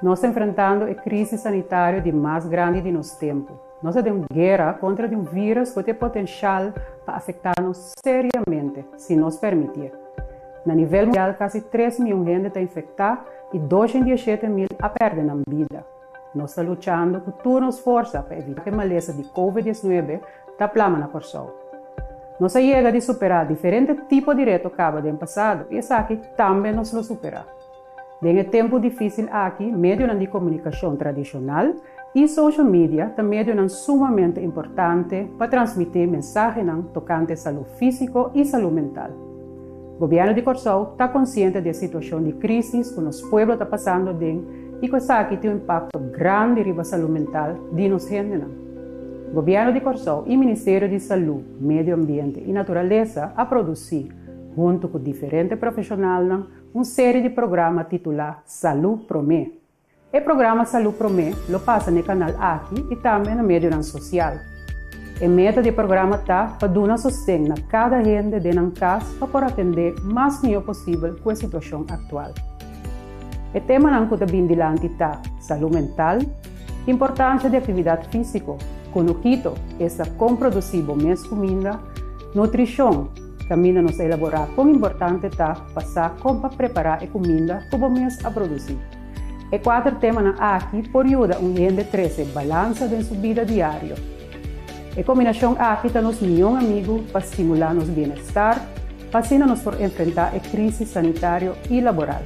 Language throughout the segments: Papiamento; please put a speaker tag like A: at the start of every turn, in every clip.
A: Nos ta enfrentando e krísis sanitario di mas grandi di nos tempu. Nos ta den un guera kontra di un vírus ku tin e potenshal pa afektá nos seriamente si nos permitié. Na nivel mundial kasi tres mion hende ta infektá i 207 mil a pèrdè nan bida. Nos ta luchando ku tur nos forsa pa evitá ku e malesa di Covid 19 ta plama na Kòrsou. Nos a yega di superá diferente tipo di reto kaba den pasado i esaki tambe nos lo superá. Den e tempu difísil aki, medionan di komunikashon tradishonal i social media ta medionan sumamente importante pa transmití mensahenan tokante salú físiko i salú mental. Gobièrnu di Kòrsou ta konsiente di e situashon di krísis ku nos pueblo ta pasando aden i ku esaki tin un impakto grandi riba salú mental di nos hendenan. Gobièrnu di Kòrsou i Ministerio di Salú, Medio Ambiente i Naturalesa a produsí, huntu ku diferente profeshonalnan, un serie di programa titulá Salú Promé. E programa Salú Promé lo pasa na e kanal aki i tambe na medionan sosial. E meta di e programa ta pa duna sosten na kada hende den nan kas pa por atendé mas mihó posibel ku e situashon aktual. E temanan ku ta bin dilanti ta salú mental, importansha di aktividat físiko, kunukito, esta kon produsí bo mes kuminda, nutrishon, kaminda nos a elaborá kon importante ta pa sa kon pa prepará e kuminda ku bo mes a produsí. E kuater temanan aki por yuda un hende trese balansa den su bida diario. E kombinashon aki ta nos mihó amigu pa stimulá nos bienestar, pa asina nos por enfrentá e krísis sanitario i laboral.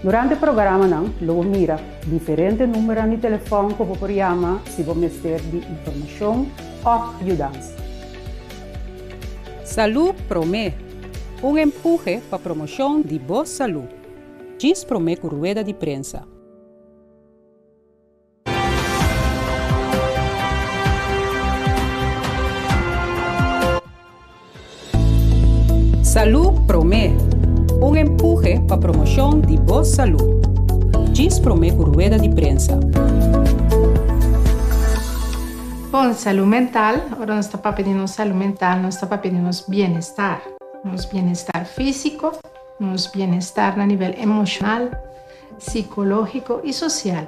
A: Durante e programanan lo bo mira diferente numbernan di telefòn ku bo por yama si bo mester di informashon òf yudansa. Salú Promé, un empuhe pa promoshon di bo salú. Djis promé ku rueda di prensa. Salú Promé, un empuhe pa promoshon di bo salú. Djis promé ku rueda di prensa.
B: Bon, salú mental, ora nos ta papia di nos salú mental, nos ta papia di nos bienestar. Nos bienestar físiko, nos bienestar na nivel emoshonal, sikológiko i sosial.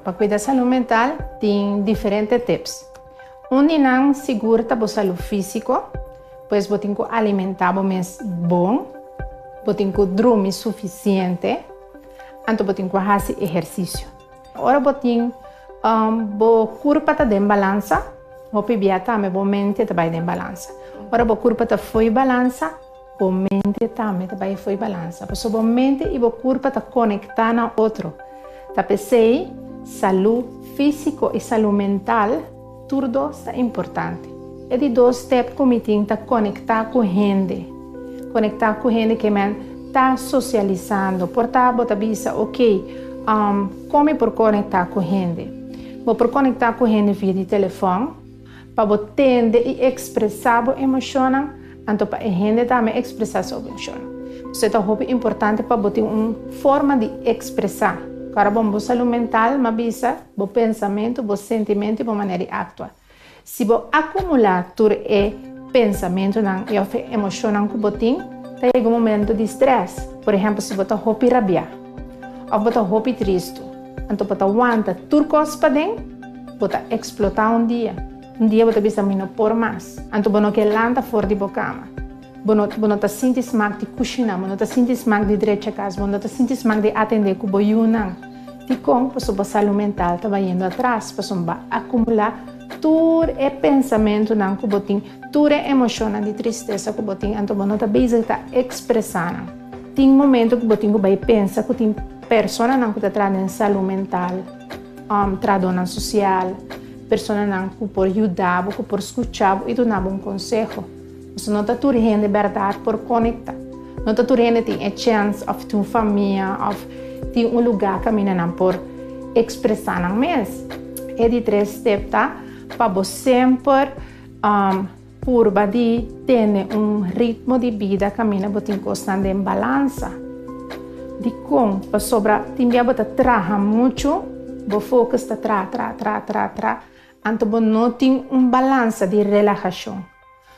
B: Pa kuida salú mental tin diferente tips. Un di nan sigur ta bo salú físiko, pues bo tin ku alimentá bo mes bon, bo tin ku drumi sufisiente, anto bo tin ku hasi ehersisio. Ora bo tin bo kurpa ta den balansa, hopi bia tambe bo mente ta bai den balansa. Ora bo kurpa ta fo'i balansa, bo mente tambe ta bai fo'i balansa. Pasobra bo mente i bo kurpa ta konektá na otro. Ta p'esei salú físiko i salú mental tur dos ta importante. E di dos step ku mi tin ta konektá ku hende. Konektá ku hende ke men ta sosialisando. Por ta bo ta bisa, ok, kon mi por konektá ku hende? Bo por konektá ku hende via di telefòn pa bo tende i ekspresá bo emoshonnan, anto pa e hende tambe ekspresá su emoshonnan. Esei ta hopi importante pa bo tin un forma di ekspresá. Kòrda bon, bo salú mental, m'a bisa, bo pensamentu, bo sentimentu i bo manera di aktua. Si bo akumulá tur e pensamentunan i òf e emoshonnan ku bo tin, ta yega un momento di strès. Por ehèmpel, si bo ta hopi rabiá òf bo ta hopi tristu, anto bo ta wanta tur kos paden, bo ta eksplotá un dia. Un dia bo ta bisa, Mi no por mas. Anto bo no ke lanta for di bo kama. Bo no bo no ta sinti smak di kushiná, bo no ta sinti smak di drecha kas, bo no ta sinti smak di atendé ku bo yunan. Dikon? Pasobra bo salú mental ta bayendo atras, pasobra bo a akumulá tur e pensamentunan ku bo tin, tur e emoshonnan di tristesa ku bo tin, anto bo no ta bezig ta ekspresá nan. Tin momento ku bo tin ku bai pensa ku tin personanan ku ta traha den salú mental, trahadónan sosial, personanan ku por yuda bo, ku por skucha bo i duna bo un konseho. Pasobra no ta tur hende bèrdat por konektá. No ta tur hende tin e chèns òf tin un famia òf tin un lugá kaminda nan por ekspresá nan mes. E di tres step ta pa bo semper purba di tene un ritmo di bida kaminda bo tin kosnan den balansa. Dikon? Pasobra tin bia bo ta traha muchu, bo focus ta traha, traha, traha, traha, traha, anto bo no tin un balansa di relahashon.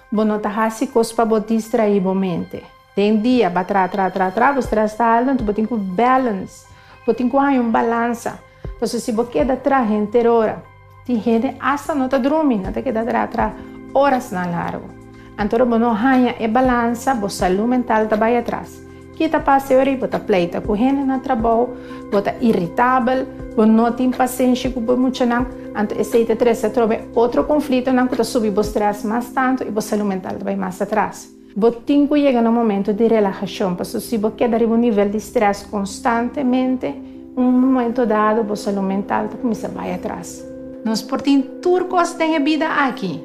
B: Bo no ta hasi kos pa bo distraí bo mente. Den dia, ba tra, tra, tra, tra, bo stress ta alto, anto bo tin ku balance. Bo tin ku haña un balansa. Pasobra si bo keda traha henter ora, tin hende asta no ta drumi, nan ta keda traha traha orasnan largu. Anto ora bo no haña e balansa, bo salú mental ta bai atras. Ki ta pasa e ora ei? Bo ta pleita ku hende na trabou, bo ta iritabel, bo no tin pasenshi ku bo muchanan. Anto esei ta trese atrobe otro konflitonan ku ta subi bo strès mas tantu i bo salú mental ta bai mas atras. Bo tin ku yega na un momento di relahashon, pasobra si bo keda riba un nivel di strès konstantemente, un momento dado bo salú mental ta kuminsá bai atras. Nos por tin tur kos den e bida aki,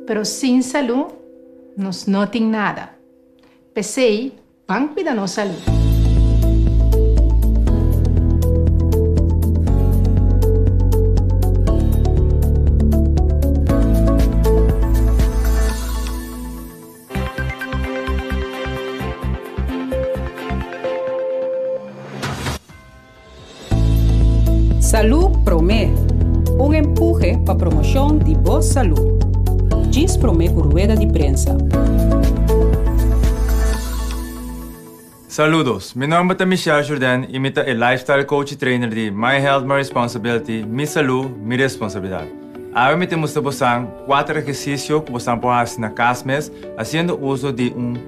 B: pero sin salú nos no tin nada. P'esei, ban kuida nos salú.
A: Salú Promé, un empuhe pa promoshon di bo salú. Djis promé ku rueda di prensa.
C: Saludos, mi nomber ta Michelle Jourdain y mi ta e Lifestyle Coach y Trainer di My Health My Responsibility, Mi Salú, Mi Responsabilidad. Awe mi ta mustra bosan cuater ehercicio cu bosan por haci na cas mes haciendo uso di un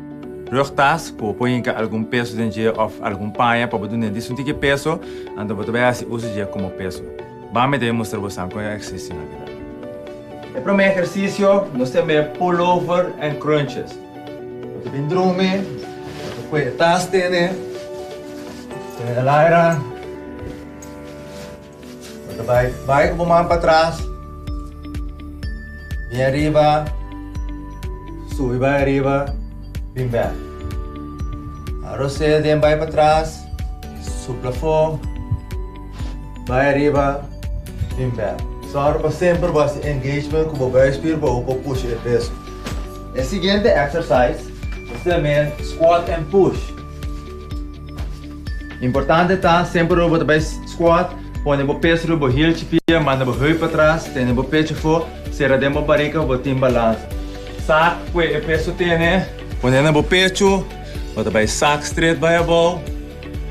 C: rugtas cu bo por hinca algun peso den dje of algun paña pa bo duna e un tiki peso, anto bo ta bay haci uso dje como peso. Ban mi ta bay mustra bosan con e ehercicionan aki ta. E prome ehercicio nos ta yama pullover and crunches. Bo ta bin drumi, bo ta pue e tas tene, tene e laira, bo ta bai bai ku bo man patras, bin ariba, subi bai ariba, bin bek. Arosé den bai patras, supla afó, bai ariba, bin bek. Sòru pa semper bo hasi engagement ku bo buikspier pa bo por pusha e peso. E siguiente exercise ta ser men squat and push. Importante ta semper ora bo ta bai squat pone bo peso riba bo hieltje pia, manda bo heup patras, tene bo pecho afo, sera den bo barika pa bo tin balansa. Sak kue e peso tene, pone na bo pecho, bo ta bai sak straight bai abou,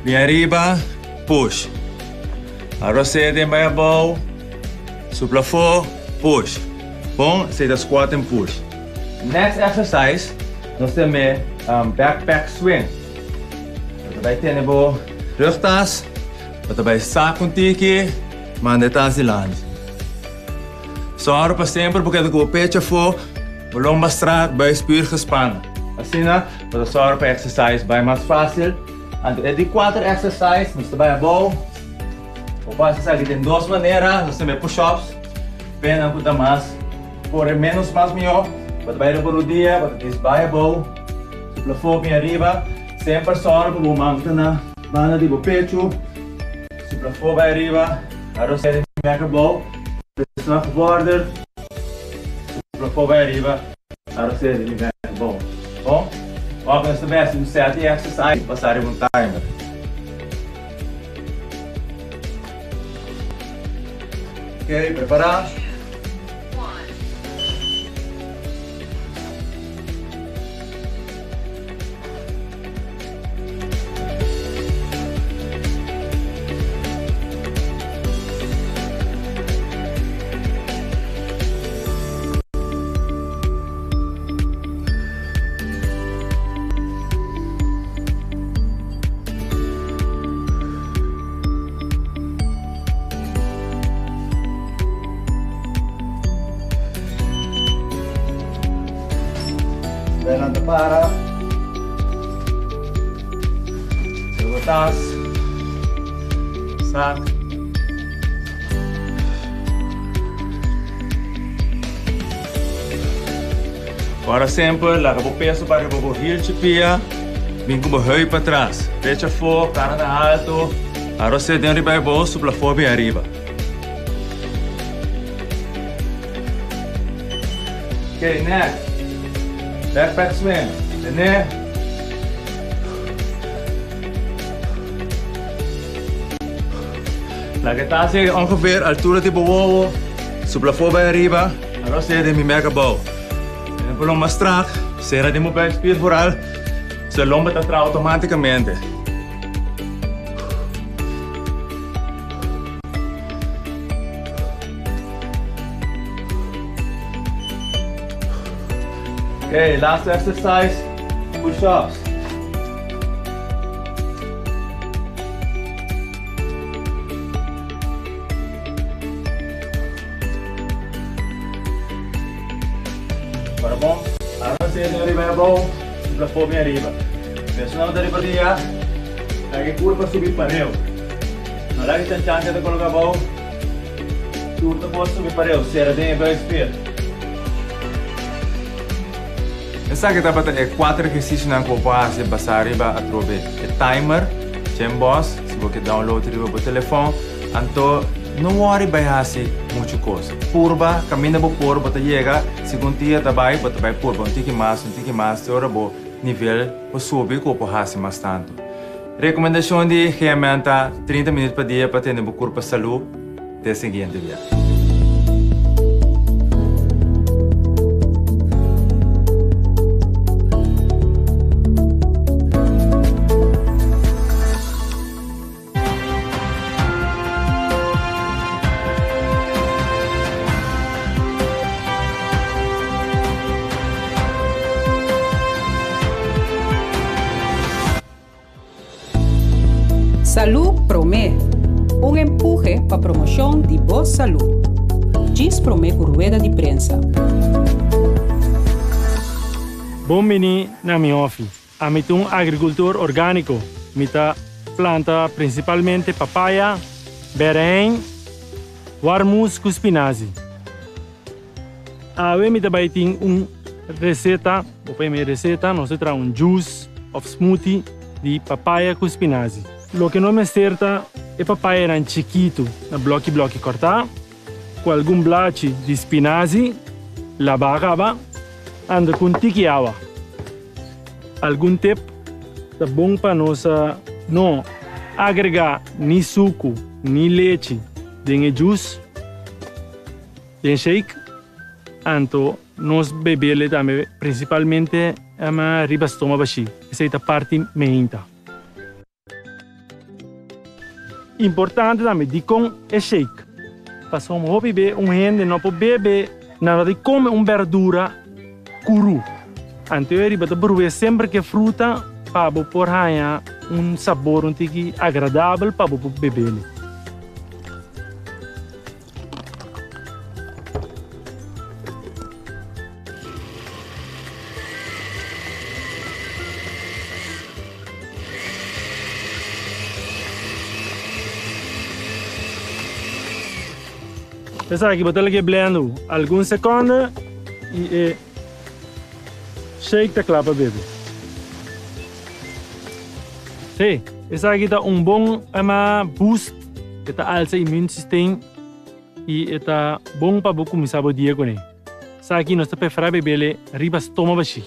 C: bin ariba, push. Arosé den bai abou, supla afo, push. Bon, esei ta squat and push. Next exercise, nos ta yam'é backpack swing. Bo ta bai tene bo rugtas, bo ta bai sak un tiki, manda e tas dilanti. Sòru pa semper bo keda ku bo pecho afó, bo lomba strak, buikspier gespannen. Asina bo ta sòru pa e exercise bai mas fásil. Anto e di kuater exercise, nos ta bai abou. Bo por hasi esaki den dos manera, nos ta yam'é push-ups. Pena ku ta mas kore menos mas mihó. Bo ta bai riba rudia, bo ta dis bai abou, supla afó bin ariba. Semper sòru ku bo man ta na banda di bo pechu. Supla afó bai ariba, arosé di mek abou. Presioná gevorder, supla afó bai ariba, arosé di mek abou. Bon, òf nos ta bai hasi un sèt di exercise pasa riba un timer. Ok, prepara. Bernan ta para. Sirbo tas. Sak. Ora semper laga bo peso pa riba bo hieltje pia, bin ku bo heup patras. Pecho afó, kara na alto, arosé den riba e bo, supla afó bin ariba. Ok, next. Backpack swing. Tene. Laga e tas yega ongeveer altura di bo wowo, supla afó bai ariba. Arosé den mi mek abou. Tene por lomba strak, sera den bo buikspier vooral, so e lomba ta traha automaticamente. Okay, last exercise, push-ups. Para bom, ahora sí, arriba y abajo, plafond arriba. Personal de riba dia, laga e curpa subi pareu. No laga e chanchan ta coloca abou, tur ta por subi pareu, cera den e buikspier. Esaki tabata e cuater ehercicionan cu bo por haci basa riba atrobe e timer, Gymboss, si bo ke download riba bo telefon. Anto no worry bai haci mucho cos. Purba caminda bo por bo ta yega, segun dia ta bai bo ta bai purba un tiki mas, un tiki mas te ora bo nivel por subi ku bo por hasi mas tantu. Rekomendashon di GMN ta 30 minüt pa dia pa tene bo kurpa salú. Te siguiente bia.
A: Salú Promé, un empuhe pa promoshon di bo salú. Djis promé ku rueda di prensa.
D: Bon bini na mi hòfi. Ami ta un agrikultor orgániko. Mi ta planta prinsipalmente papaya, bèrèin, warmus ku spinazi. Awe mi ta bai tin un reseta, bo por yama e reseta, nos ta traha un juice òf smoothie di papaya ku spinazi. Loke nos mester ta e papayanan chikitu na blòki blòki kòrtá, ku algun blachi di spinazi labá kaba, anda ku un tiki awa. Algun tip ta bon pa nos no agregá ni suku ni lechi den e juice. Den shake, anto nos bebele tambe principalmente riba stoma bashi, esey ta parti meinta. Importante tambe dikon e shake, pasobra hopi be un hende no por bebe nada di come un berdura kuru, anto e riba ta bruhe semper ke fruta pa bo por haña un sabor un tiki agradabel pa bo por bebele. Esaki bo ta lege blendo algun seconde y e shake ta cla pa bebe. Sí, esaki ta un bon boost. E ta alsa immune system y e ta bon pa bo cuminsa bo dia cune. Esaki nos ta prefera bebele riba stoma bashi.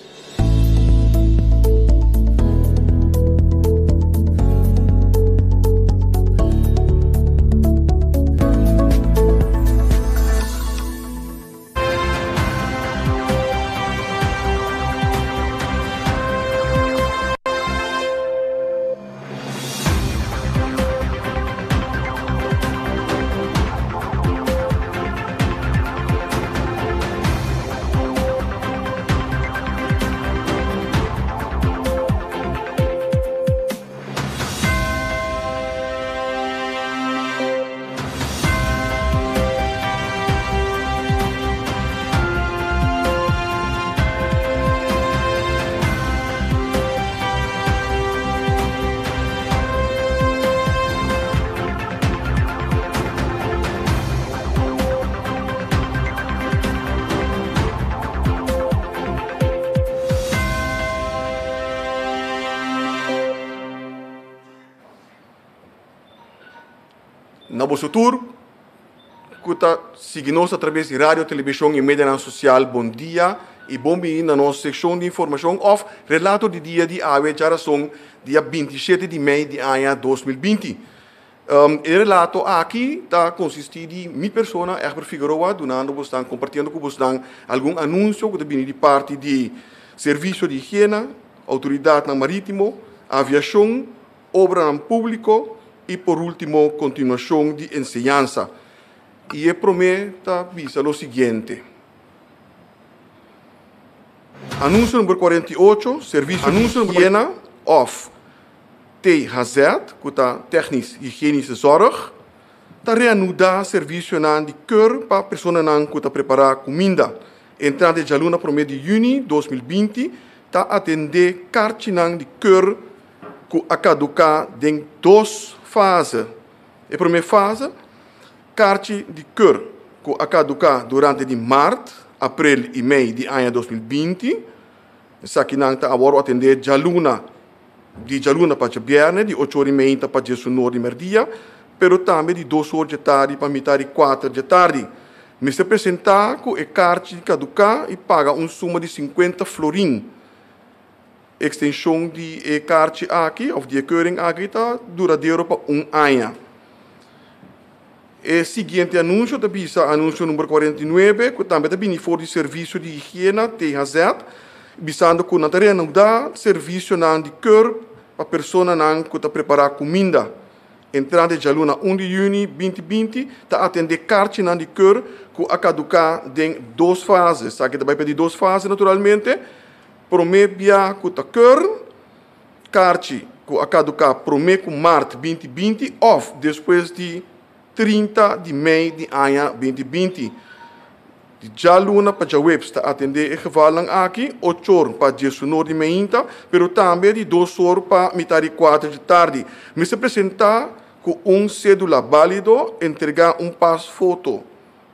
E: Na boso tur ku ta sigui nos a traves di radio, televishon i medianan sosial, bon dia i bon bini na nos sekshon di informashon òf relato di dia di awe djarason dia 27 di mei di aña 2020. E relato aki ta konsistí di mi persona, Egbert Figueroa, dunando bosnan, kompartiendo ku bosnan algun anunsio ku ta bini di parti di Servisio di Higiena, Outoridatnan Marítimo, Aviashon, Obranan Públiko i por último Kontinuashon di Enseñansa. I e promé ta bisa lo siguiente. Anunsio number 48, Servisio di Higiena òf THZ, ku ta Technisch Hygiënische Zorg, ta reanudá servisionan di keur pa personanan ku ta prepará kuminda. Entrante djaluna promé di yüni 2020 ta atendé karchinan di keur ku a kaduká den dos fase. E promé fase, karchi di keur ku a kaduká durante di mart, aprel i mei di aña 2020. Esakinan ta awor atendé djaluna, di djaluna pa djabièrnè, di ocho or i meinta pa 11 or di mèrdia, pero tambe di 2 or djatardi pa mitar di 4 djatardi. Mester presentá ku e karchi kaduká i paga un suma di 50 florin. Ekstenshon di e karchi aki, òf di e keuring aki, ta duradero pa un aña. E siguiente anunsio ta bisa anunsio number 49, ku tambe ta bini for di Servisio di Higiena, THZ, bisando ku nan ta reanudá servisionan di keur pa personanan ku ta prepará kuminda. Entrante djaluna 1 di yüni 2020 ta atendé karchinan di keur ku a kaduká den dos fase. Esaki ta bai pa di dos fase naturalmente. Promé bia ku ta keur, karchi ku a kaduká promé ku mart 2020 òf despues di 30 di mei di aña 2020. Di djaluna pa djaweps ta atendé e gevalnan aki, 8 or pa 11 or di meinta, pero tambe di 2 or pa mitar di 4 di tardi. Mester presentá ku un sédula bálido, entregá un pasfoto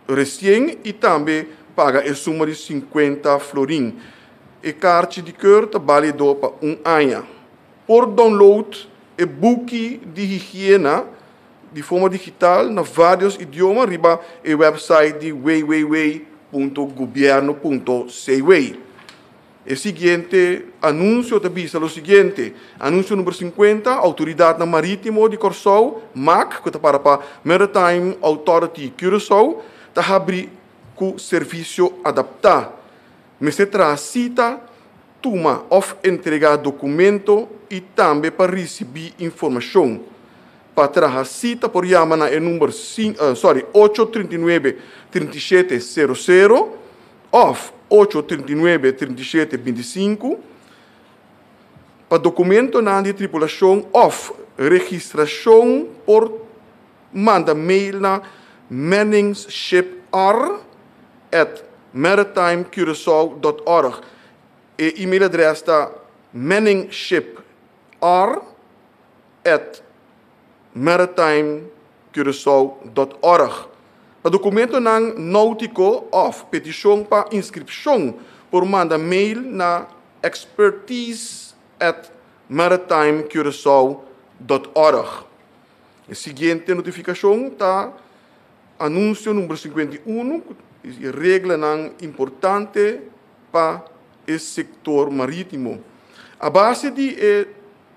E: resien i tambe paga e suma di 50 florin. E karchi di keur ta bálido pa un aña. Por download e buki di higiena di forma digital na vários idioma riba e website di www.gobierno.cw. E siguiente anunsio ta bisa lo siguiente. Anunsio number 50, Outoridat Marítimo di Kòrsou, MAC, ku ta para pa Maritime Authority Curaçao, ta habri ku servisio adaptá. Mester traha sita, tuma òf entregá dokumento i tambe pa risibí informashon. Pa traha sita por yama na e number sorry, 839 3700 òf 839 3725. Pa dokumentonan di tripulashon òf registrashon por manda mail na manningshipr@maritimecuracao.org. E e-mail address ta manningshipr@maritimecuracao.org. Pa dokumentonan nóutiko òf petishon pa inskripshon por manda mail na expertise@maritimecuracao.org. E siguiente notifikashon ta anunsio number 51, reglanan importante pa e sektor marítimo. A base di e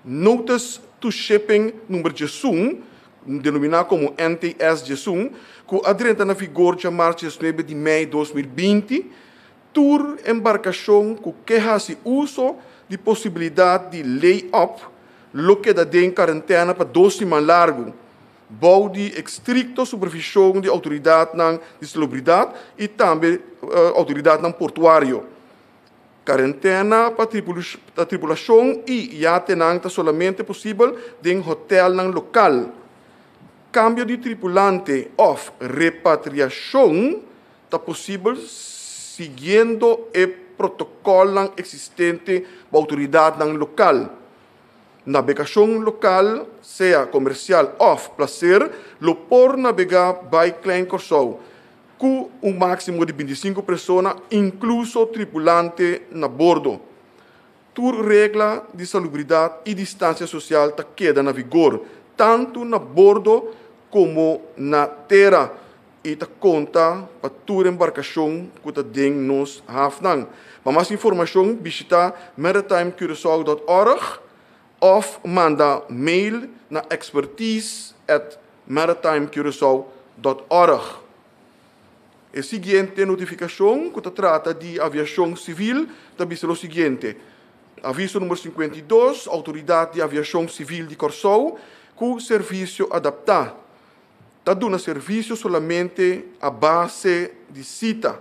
E: Notice to Shipping number 11, denominá komo NTS 11, ku a drenta na vigor djamars 19 di mei 2020, tur embarkashon ku ke hasi uso di posibilidat di lay-up lo keda den kuarentena pa 2 siman largu, bou di estrikto supervishon di outoridatnan di salubridat i tambe outoridatnan portuario. Kuarentena pa tripulashon i yatenan ta solamente posibel den hotelnan lokal. Kambio di tripulante òf repatriashon ta posibel siguiendo e protokòlnan eksistente pa outoridatnan lokal. Navegashon lokal, sea komersial òf plaser, lo por navegá bai Klein Kòrsou, ku un máksimo di 25 persona, inkluso tripulante na bordo. Tur regla di salubridat i distansia sosial ta keda na vigor, tantu na bordo komo na tera, i ta konta pa tur embarkashon ku ta den nos hafnan. Pa mas informashon, bishitá maritimecuracao.org òf manda mail na expertise@maritimecuracao.org. E siguiente notifikashon ku ta trata di aviashon sivil ta bisa lo siguiente. Aviso number 52, Outoridat di Aviashon Sivil di Kòrsou, ku servisio adaptá. Ta duna servisio solamente a base di sita.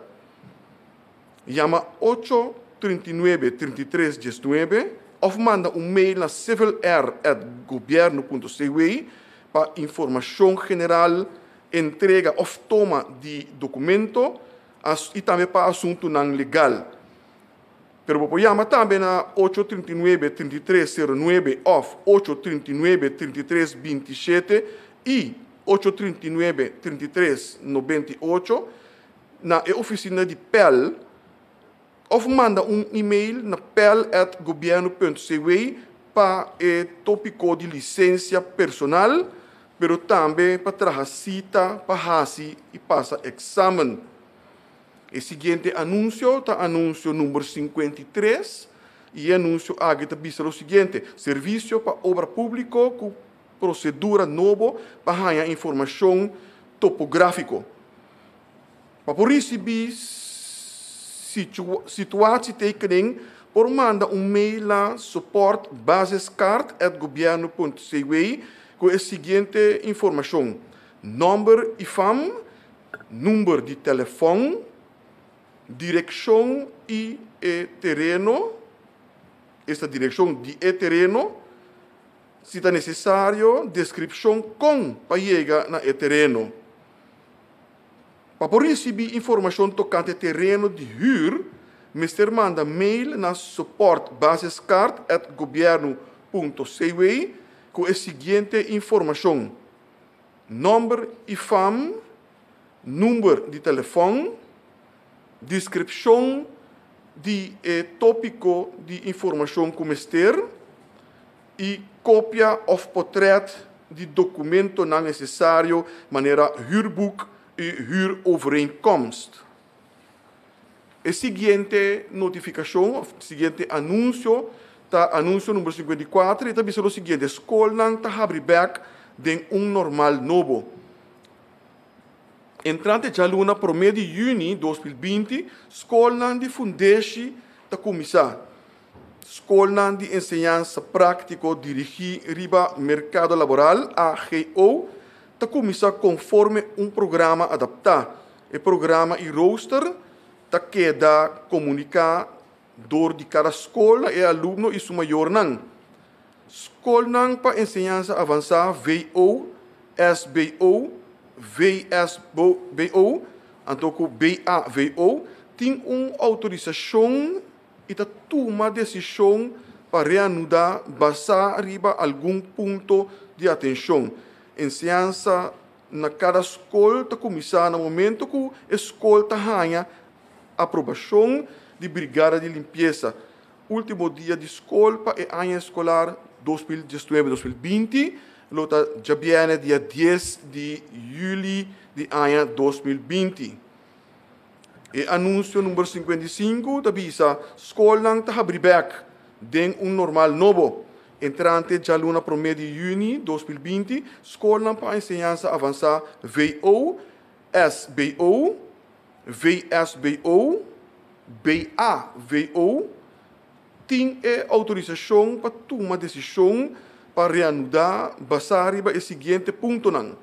E: Yama 8 39 33 19 òf manda un mail na civilair@gobiernu.cw pa informashon general, entrega òf toma di dokumento i tambe pa asuntunan legal. Pero bo por yama tambe na 839 33 09 òf 839 33 27 i 839 33 98 na e ofisina di PEL òf manda un email na pel@gobiernu.cw pa e tópiko di lisensia personal, pero tambe pa traha sita pa hasi i pasa eksamen. E siguiente anunsio ta anunsio number 53 i e anunsio aki ta bisa lo siguiente: Servisio pa Obra Públiko ku prosedura nobo pa haña informashon topográfiko. Pa por risibí situatietekening por manda un mail na supportbasiskaart@gobiernu.cw ku e siguiente informashon, nòmber i fam, number di telefòn, direkshon i e tereno, esta direkshon di e tereno, si ta nesesario, deskripshon kon pa yega na e tereno. Pa por risibí informashon tokante tereno di hür, mester manda mail na supportbasiskaart@gobiernu.cw ku e siguiente informashon, nòmber i fam, number di telefòn, deskripshon di e tópiko di informashon ku mester i kopia òf potrèt di dokumentonan nesesario manera huurboek i huurovereenkomst. E siguiente notifikashon òf siguiente anunsio ta anunsio number 54 i ta bisa lo siguiente, Skolnan ta habri bèk den un normal nobo. Entrante djaluna promé di yüni 2020, skolnan di fundeshi ta kuminsá. Skolnan di enseñansa práktiko dirigí riba merkado laboral, AGO, ta kuminsá konforme un programa adaptá. E programa i rooster ta keda komuniká dor di kada skol na e alumno i su mayornan. Skolnan pa enseñansa avansá, VO, SBO, VSBO, anto ku BAVO, tin un outorisashon i ta tuma desishon pa reanudá basá riba algun punto di atenshon. Enseñansa na kada skol ta kuminsá na momento ku e skol ta haña aprobashon di Brigada di Limpiesa. Último dia di skol pa e aña eskolar 2019, 2020 lo ta djabièrnè dia 10 di yüli di aña 2020. E anunsio number 55 ta bisa, Skolnan ta habri bèk den un normal nobo. Entrante djaluna promé di yüni 2020, skolnan pa enseñansa avansá VO, SBO, VSBO, BAVO, tin e outorisashon pa tuma desishon pa reanudá basá riba e siguiente puntonan,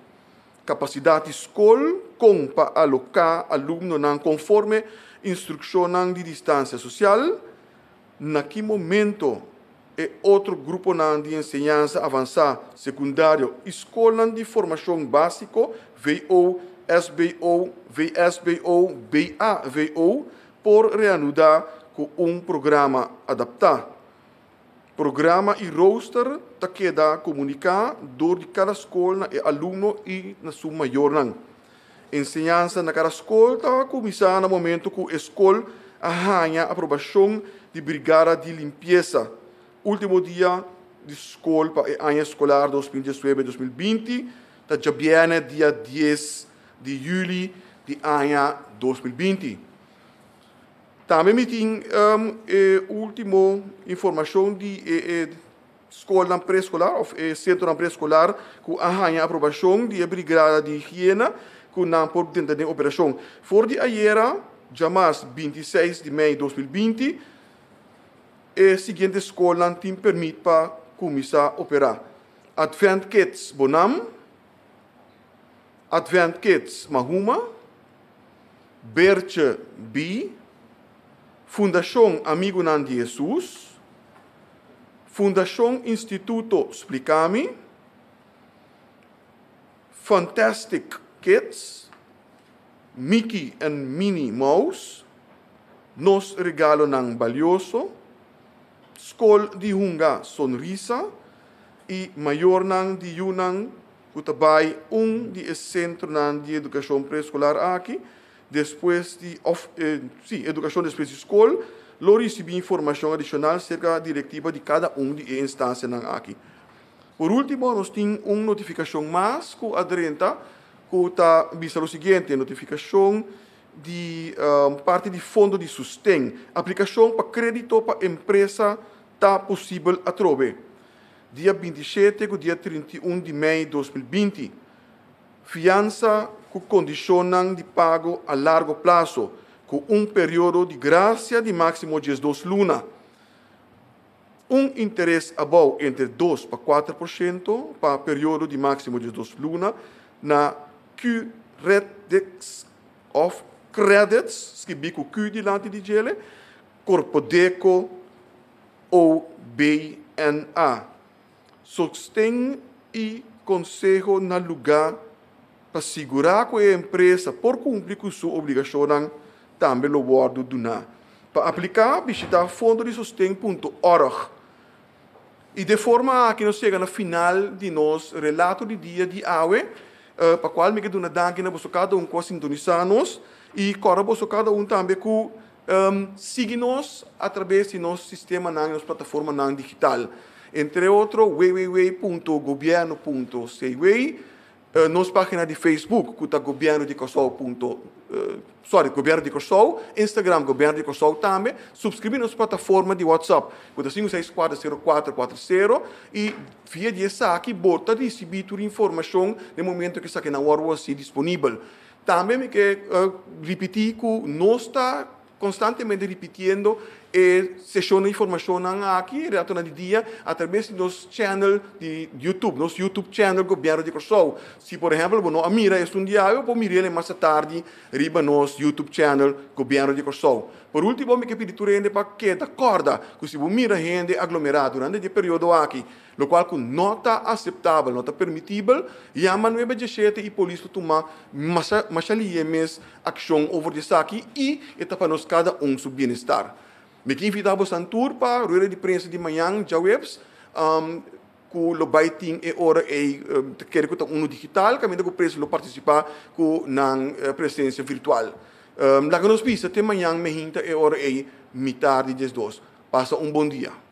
E: Kapasidat di skol kon pa aloká alumnonan konforme instrukshonnan di distansia sosial, na ki momento e otro gruponan di enseñansa avansá, sekundario i skolnan di formashon básiko, VO, SBO, VSBO, BAVO, por reanudá ku un programa adaptá. Programa i rooster ta keda komuniká dor di kada skol na e alumno i na su mayornan. Enseñansa na kada skol ta kuminsá na momento ku e skol a haña aprobashon di Brigada di Limpiesa. Último dia di skol pa e aña eskolar 2019, 2020 ta djabièrnè dia 10 di yüli di aña 2020. Tambe mi tin e último informashon di e skolnan preeskolar òf e sentronan preeskolar ku a haña aprobashon di e Brigada di Higiena ku nan por drenta den operashon. For di ayera, djamas 26 di mei 2020, e siguiente skolnan tin permit pa kuminsá operá, Advent Kids Bonam, Advent Kids Mahuma, Bertje B, Fundashon Amigunan di Hesus, Fundashon Instituto Splikami, Fantastic Kids, Mickey and Minnie Mouse, Nos Regalonan Balioso, Skol di Hunga Sonrisa i mayornan di yunan ku ta bai un di e sentronan di edukashon preeskolar aki despues di òf sí edukashon despues di skol lo risibí informashon adishonal serka direktiva di kada un di e instansianan aki. Por último nos tin un notifikashon mas ku a drenta ku ta bisa lo siguiente, notifikashon di parti di Fondo di Susten, aplikashon pa krédito pa empresa ta posibel atrobe. Dia 27 ku dia 31 di mei 2020. Fiansa ku kondishonnan di pago a largo plaso, ku un periodo di grasia di máksimo 12 luna. Un interes abou entre 2 pa 4% pa periodo di máksimo 12 luna na Qredits òf Qredits, skibí ku Q dilanti di djele, Korpodeko OBNA. Sosten i konseho na lugá pa sigurá ku e empresa por kumpli ku su obligashonnan tambe lo wòrdu duná. Pa apliká, bishitá fondodisosten.org. I de forma aki nos yega na final di nos relato di dia di awe, pa kual mi ke duna danki na boso kada un ku a sintonisá nos i kòrda boso kada un tambe ku sigui nos atrabes di nos sistemanan i nos plataformanan digital, entre otro www.gobierno.cw, nos página di Facebook ku ta Gobièrnu di Kòrsou punto sorry Gobièrnu di Kòrsou, Instagram Gobièrnu di Kòrsou tambe, supskribí nos plataforma di WhatsApp ku ta 5640440 i via di esaki bo ta risibí tur informashon den momento ku esakinan wòrdu hasi disponibel. Tambe mi ke ripití ku nos ta konstantemente ripitiendo e seshon di informashonnan aki, relatonan di dia, atrabes di nos channel di YouTube, nos YouTube channel Gobièrnu di Kòrsou. Si por ehèmpel bo no a mira esun di awe, bo por mir'el mas tardi riba nos YouTube channel Gobièrnu di Kòrsou. Por último mi ke pidi tur hende pa keda kòrda ku si bo mira hende aglomerá durante di e periodo aki, Lokual ku no ta aseptabel, no ta permitibel, yama nuebe diesshete i polis lo tuma masha masha lihé mes akshon over di esaki i e ta pa nos kada un su bienestar. Mi ke invitá bosan tur pa rueda di prensa di mañan djaweps ku lo bai tin e ora ei ta kere ku ta unu digital kaminda ku prensa lo partisipá ku nan presensia virtual. Laga nos bisa te mañan mehinta e ora ei mitar di 12. Pasa un bon dia.